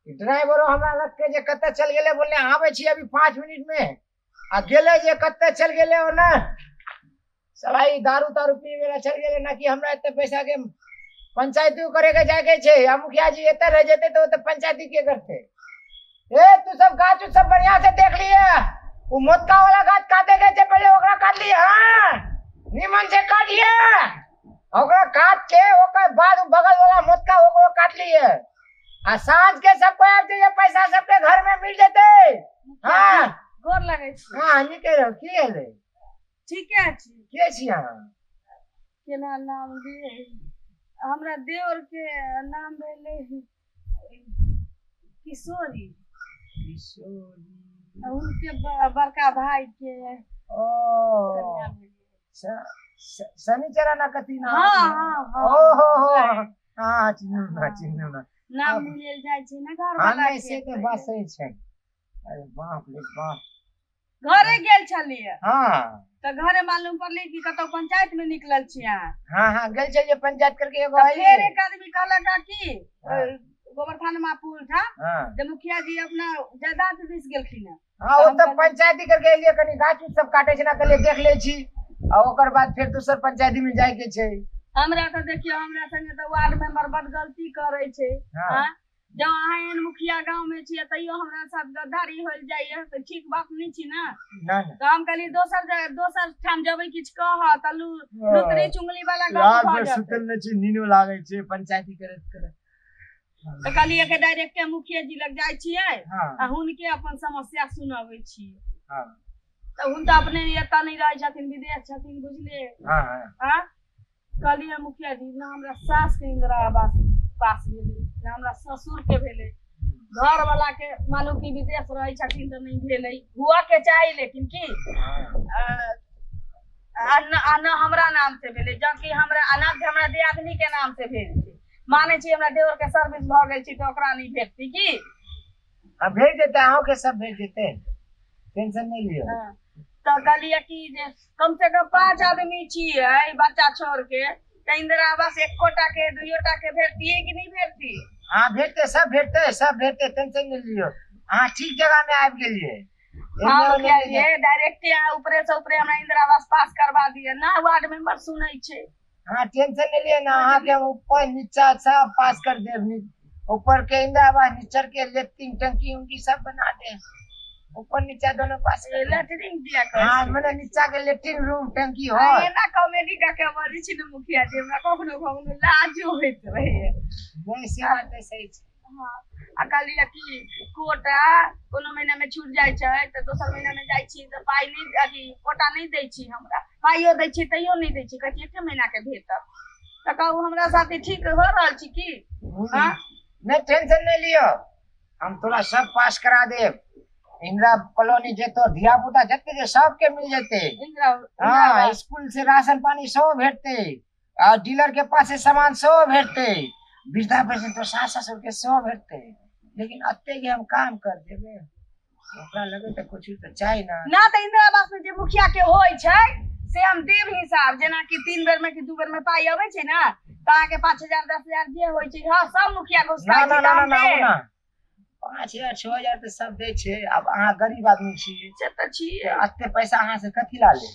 ड्राइवरो हमरा रख के जे कतऽ चल गेलै, बोलले आबै छी अभी 5 मिनट में, आ गेलै जे कतऽ चल गेलै ओ ना सवाई दारू तारू पीवे ला चल गेलै ना कि हमरा एते पैसा के पंचायती करे के जाय के छै, आ मुखिया जी एते रह जेते तऽ ओते पंचायती के करते। ए तू सब गाछ उछ सब बढ़िया से देख लिए, वो मोटका वाला गाछ काटे के छै पहले ओकरा काट लिए, हाँ निमन से काट लिए, ओकरा काट के ओकर बाद उ बगल वाला मोटका ओकरो काट लिए, आ साँझ के सबको आबि जाइए, पैसा सबके घर में मिल जेते। हाँ गोर लगै छी। हाँ नीके रहो। की भेलै? ठीके छी। के छी अहाँ? केना नाम दियै? हमरा देवर के नाम भेलै किशोरी। किशोरी। आ हुनके बड़का भाई के ओ कन्या भेलै। शनिचरा ना कथी नाम? हाँ, हाँ, हाँ। ओ हो हो, हाँ चिन्हू ना, चिन्हू ना। नाम अब- मिलल जाइ छै ना घर हाँ, वाला नहीं, के। से तऽ बात सही छै। अरे बाप रे बाप। घरे गेल छलियै। हाँ। तऽ घरे मालूम पड़लै कि कतौ पंचायत में निकलल छी अहाँ। हाँ, हाँ, गेल छलियै पंचायत करके एगो तऽ आइए। फेर एक आदमी कहलक हँ कि, हाँ। गोबरथान में पुल था, हाँ। जे मुखिया जी अपना जायदाद दिस गेलखिन हँ। हाँ, ओ तऽ पंचायती करके एलियै, कनी गाछ उछ सब काटे छै ना, कहलियै देख लै छी, आ ओकर बाद फेर दोसर पंचायती में जाय के छै। हमरा तऽ देखियौ, हमरा संगे तऽ वार्ड मेंबर बड गलती करै छै। हाँ। हाँ? जब अहाँ एहन मुखिया गाँव में छियै तैयो हमरा साथ गद्दारी होल जाइए तऽ ठीक बात नहि छी ना। ना, ना। तऽ हम कहलियै दोसर जगह, दोसर ठाम जेबै किछु कहऽ तऽ लुतरी चुंगली वाला गप रात भऽ भरि जेतै। सुतल नहि छी, नीनो लागै छै पंचायती करैत करैत। तऽ कहलियै कि डायरेक्टे मुखिया जी लग जाइ छियै हाँ। आ हुनके अपन समस्या सुनबै छियै। हाँ। तऽ हुनका अपने एतऽ नहि रहै छथिन, विदेश छथिन, बुझलियै? हाँ, हाँ। हाँ? कहलियै मुखिया जी, ना हमरा सास के इंदिरा आवास पास भेलै, ना हमरा ससुर के भेलै, घर वाला के मालूम कि विदेश रहै छथिन तऽ नहि भेलै, हुआ के चाही लेकिन की? हाँ। आ न हमरा नाम से भेलै, जबकि हमरा अनाज हमरा दियादनी के नाम से भेल छै। मानै छी हमरा देवर के सर्विस भऽ गेल छै तऽ ओकरा नहि भेटतै की? हाँ, भेज देतै, अहूँ के सब भेज देतै, टेंशन नहीं लियौ। हाँ। तऽ कहलियै कि जे कम से कम 5 आदमी छियै बच्चा छोड़ के, तऽ इंदिरा आवास एकोटा के दुइयोटा के भेटतियै कि नहि भेटतियै? हाँ भेटतै, सब भेटतै, सब भेटतै, टेंशन नहीं लियौ। अहाँ ठीक जगह में आबि गेलियै। हाँ, एने ओने मुखिया नहि जी, जाउ। डायरेक्टे अहाँ उपरे से उपरे हमरा इंदिरा आवास पास करवा दिअ ना, वार्ड मेंबर सुनै छै। हाँ, टेंशन नहीं लियौ ना, अहाँ के हम ऊपर नीचा सब पास कर देब। ऊपर के इंदिरा आवास, नीचे के लेट्रिन टंकी उनकी सब बना दे, ऊपर नीचा दोनों पास कर दे। लेट्रिन दिया कर। हाँ, मैंने नीचा के लेट्रिन रूम टंकी हो। हाँ, एना कॉमेडी का के बजै छी ने मुखिया जी, हमरा कखनो कखनो लाजो होइत रहैया। नहीं, से बात नहीं सही छै। हाँ, आ कहलियै कि कोटा कोनो महीना में छूट जाइ छै तऽ दोसर महीना में जाइ छी तऽ पाइ नहि, अथी कोटा नहि दै छी, हमरा पाइयो दै छी तैयो नहि दै छी, कहै छी एके महीना के भेटत। तऽ कहू हमरा साथे ठीक हो रहल छी की? हाँ? नहीं, टेंशन नहीं लियो, हम तोरा सब पास करा देब। इंदिरा कॉलोनी जे तोर धिया पुता जते जे सबके मिल जेते। इंदिरा, हाँ, इंदिरा स्कूल से राशन पानी सब भेटते, आ डीलर के पास से सामान सब भेटते, वृद्धा पेंशन तो सास ससुर के सब भेटते। लेकिन अते के हम काम कर देबे, ओकरा लगे तऽ कुछ तऽ चाही ना। ना तऽ इंदिरा आवास में जे मुखिया के होइ छै से हम देब हिसाब, जेना कि 3 बेर में कि 2 बेर में पाई अबै छै ना, तऽ अहाँके 5,000 10,000 जे होइ छै, हाँ, सब मुखिया घुस ना, खाइ ना, छै, ना, तऽ हम ना, ना, देब। ना। 5,000 6,000 तऽ सब दै छै। आब अहाँ गरीब आदमी छी। से तऽ छियै। एते पैसा अहाँ से कथी ला लेब?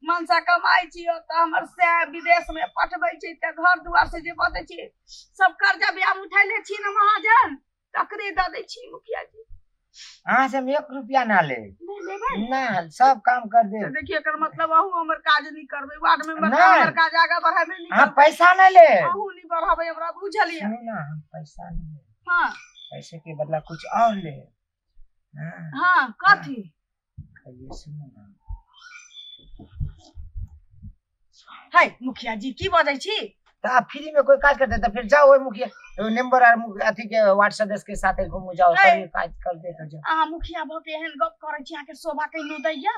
मनसा कमाइ छी, ओतऽ हमर सएह विदेश में पठबै छै, तऽ घर दुआर से जे बचै छै सब कर्जा ब्याह उठैले छी ने महाजन, तकरे दऽ दै छी मुखिया जी। अहाँ से हम 1 रुपया ना लेब। नहि लेबै? ना, सब काम कर देब। तऽ देखियौ, एकर मतलब अहूँ हमर काज नहि करबै, वार्ड मेंबर नहि। हमर काज आगाँ बढ़ाबै नहि अहाँ करबै। पैसा नहि लेब। अहूँ नहि बढ़ाबै, हमरा बुझलियै। सुनू ना, हम पैसा नहि लेब। हाँ। पैसे के बदला कुछ और लेब। हाँ। हाँ, कथी? कहिए, सुनू ना। है मुखिया जी, की बजै छी? तऽ आब फ्री में कोई काज करते तऽ फिर जाओ ओहि मुखिया मेंबर आर अथी के वार्ड सदस्य के साथे घूमू जाओ, है। करियो काज कर दे तो जाओ। अहाँ मुखिया भऽ के एहन गप करै छी, अहाँके शोभा कहिनो दैया?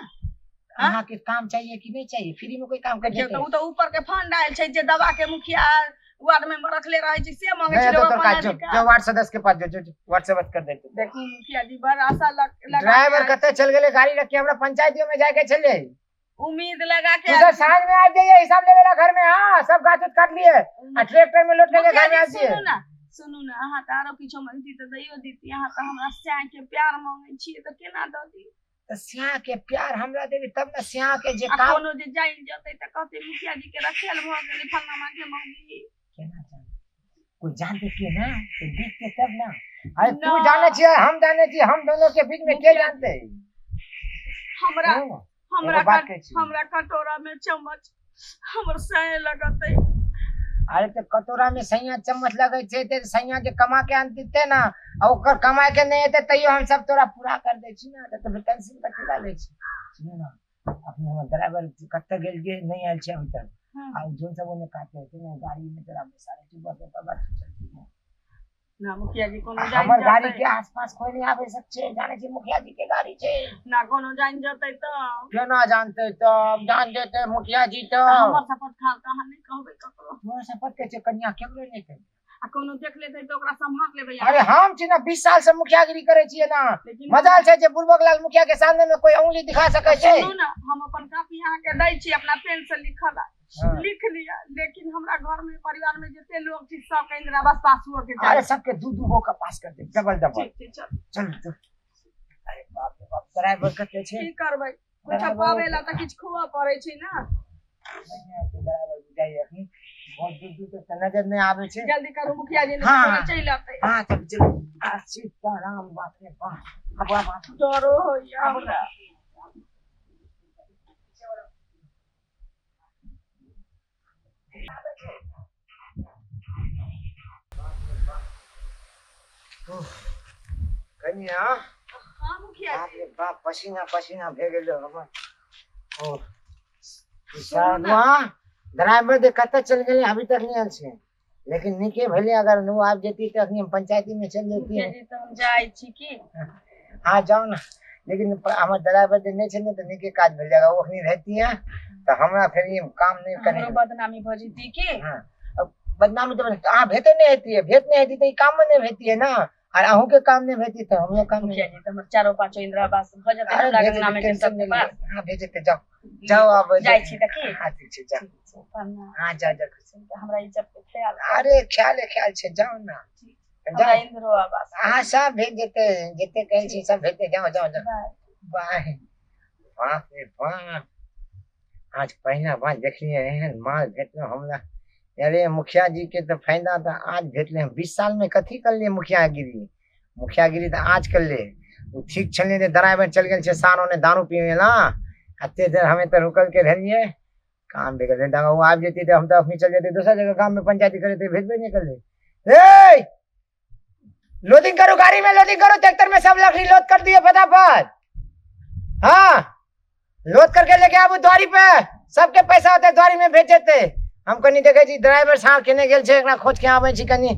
हाँ? अहाँके काम चाहिए कि नहीं चाहिए? फ्री में कोई काम कर देखियौ, देते? तऽ उ तऽ ऊपर के फंड आयल छै जे दबा के मुखिया वार्ड मेंबर रखले रहै छै, से मांगै नहीं, छै तो लोग तोर अपन काज जो, अधिकार। जो वार्ड सदस्य के पास जो, जो, जो, वार्ड सदस्य कर देते। देखू मुखिया जी, बड़ आशा लगा के ड्राइवर आयल कते छी। चल गेलै, गाड़ी रख के हमरा पंचायतियों में जाके छलै। उम्मीद लगा के तू आयल सब छी। साँझ में आ जाइए हिसाब लेवे ला घर में। हाँ, सब गाछ उछ काट लिए आ ट्रैक्टर में लोड करके मुखिया घर में जी, आ जाइए। सुनू ना, सुनू ने, अहाँ तऽ आरो किछो मांगती तऽ दैयो दीती, अहाँ तऽ हमरा सैं के प्यार मांगै छियै तऽ केना दऽ दी? तऽ स्याह के प्यार हमरा देबी तब ने स्याह के जे आ काम। कोनो जे जानि जेतै तऽ कहतै मुखिया जी के रखेल भऽ गेलै फलाना के मौगी। केना जान कोई जानते के ना तो देखते तब ना। अरे तू ना। जाने छियै, हम जाने छियै, हम दोनों के बीच में के मुखिया जानते? हमरा सुनू ने, हमरा एगो बात कहै छी। हमरा कटोरा में चम्मच हमर सैं लगतै। अरे तऽ कटोरा में सैया चम्मच लगै छै ते सैया जे कमा के आनते ना, आ ओकर कमाय के नहि एतै तैयो हम सब तोरा पूरा कर दै छी ना, तऽ तू टेंशन कथी लए लै छी? सुनू ना, अखनी हमर ड्राइवर कतऽ गेल जे नहि आयल छै अभी तक। हाँ। आ जोन सब ओने काटे हेतै ने गाड़ी में तोरा बैसा लै छी, बस ओकर बाद तू चल जइहे। ना मुखिया जी, कोनो जानि हमर गाड़ी जेतै। के आसपास कोई नहीं आबे सक छै, जाने छी मुखिया जी के गाड़ी छै। ना कोनो जानि जेतै तऽ केना जानते? तब जान जेतै मुखिया जी तऽ तऽ हमर शपथ खाउ तऽ अहाँ नहि कहबै ककरो। तोहर शपथ के छै कनिया, केकरो नहि कहबै। आ कोनो देख लेतै तऽ ओकरा सम्हार लेबै अरे अहाँ। हम छी ना 20 साल से मुखियागिरी करै छियै ना। लेकिन मजाल छै जे बुड़बक लाल मुखिया के सामने में कोई उंगली दिखा सकै छै। सुनू ने, हम अपन कॉपी अहाँके दै छी अपना पेन से लिखल, हाँ। लिख लिअ, लेकिन हमरा घर में परिवार में जते लोग छी सबके इंदिरा आवास पास हुअ के अरे चाही। सबके दू दू गो का पास कर दे, डबल डबल। ठीक छै, चल। चल चल। अरे बाप रे बाप, ड्राइवर कते छै? की करबै, कुछ ड्राइवर पाबै ला तऽ किछु खुअ पड़ै छै ना। बढ़िआँ छै ड्राइवर, बुझाइए अखनी बहुत दूर दूर तक तऽ नजर नहि आबै छै। जल्दी करू मुखिया जी, हाँ। नहि चलि अतै। हाँ चल चल। आ सीताराम, बाप रे बाप, अब अब अब। डरो होइया हमरा। कनिया। हाँ मुखिया बाप जी। रे बाप, पसीना पसीना भए गेल हमर। ओ सुनू ने। ड्राइवर जे कतऽ चलि गेलै, अभी तक नहि आयल छै। लेकिन नीके भेलै, अगर नु आबि जैती तऽ अखनी हम पंचायती में चलि मुखिया जैती। जी, तऽ हम जाइ छी की? हाँ जाउ ने, लेकिन हमर ड्राइवर जे नहि छै ने तऽ नीके काज भेल जाएगा। ओ अखनी रहती है तऽ हमरा फेर ई काम नहि हमरो करे। बदनामी भऽ जेती की? हाँ, अब बदनामी तऽ अहाँ भेटे नहि हेती है, भेट नहि हेती तऽ ई कामो नहि भेती है ना, आर अहूँ के काम नहि भेटी तऽ हमरो काम मुखिया नहि। जी, तऽ हमर चारो पाँचो इंदिरा आवास भऽ जेतै अरे हमरा भेज अंगना देतै, में के टेंशन सबके नहि पास। लिअ। हाँ भेज देतै, जाउ जाउ आब। जाइ छी तऽ की? हाँ ठीक छै, जाउ। ठीक छै, प्रणाम। हाँ जाउ जाउ। हमरा इज्जत के ख्याल करब। अरे ख्याले ख्याल छै, जाउ ना। हमरा जाउ। इंदिरो आवास। अहाँ सब भेज देतै, जते कहै छी सब भेज देतै। जाउ जाउ जाउ। बाय। बाय। बाप रे बाप, आज पहिला बार देखलियै एहन माल भेटलो हमरा। अरे मुखिया जी के तऽ फायदा तऽ आज भेटलै। हम 20 साल में कथी करलियै मुखियागिरी? मुखियागिरी तऽ आज करलियै। ओ ठीक छलै जे ड्राइवर चलि गेल छै सार ओने दारू पीवे ला, एते देर हमे तऽ रुकल के रहलियै, काम भए गेलै। तऽ ओ आबि जेतै तऽ हम तऽ अपने चलि जेतै दोसर जगह गाम में पंचायती करे, भेजबे नहि करलै। ए लोडिंग करो, गाड़ी में लोडिंग करो, ट्रैक्टर में सब लकड़ी लोड कर दिए फटाफट। हाँ लोड करके लेके आबू द्वारी पे, सबके पैसा होते द्वारी में भेज देते। हम कनी देखे छी ड्राइवर साहब केने गेल छै, एकरा खोज के आबै छी कनी।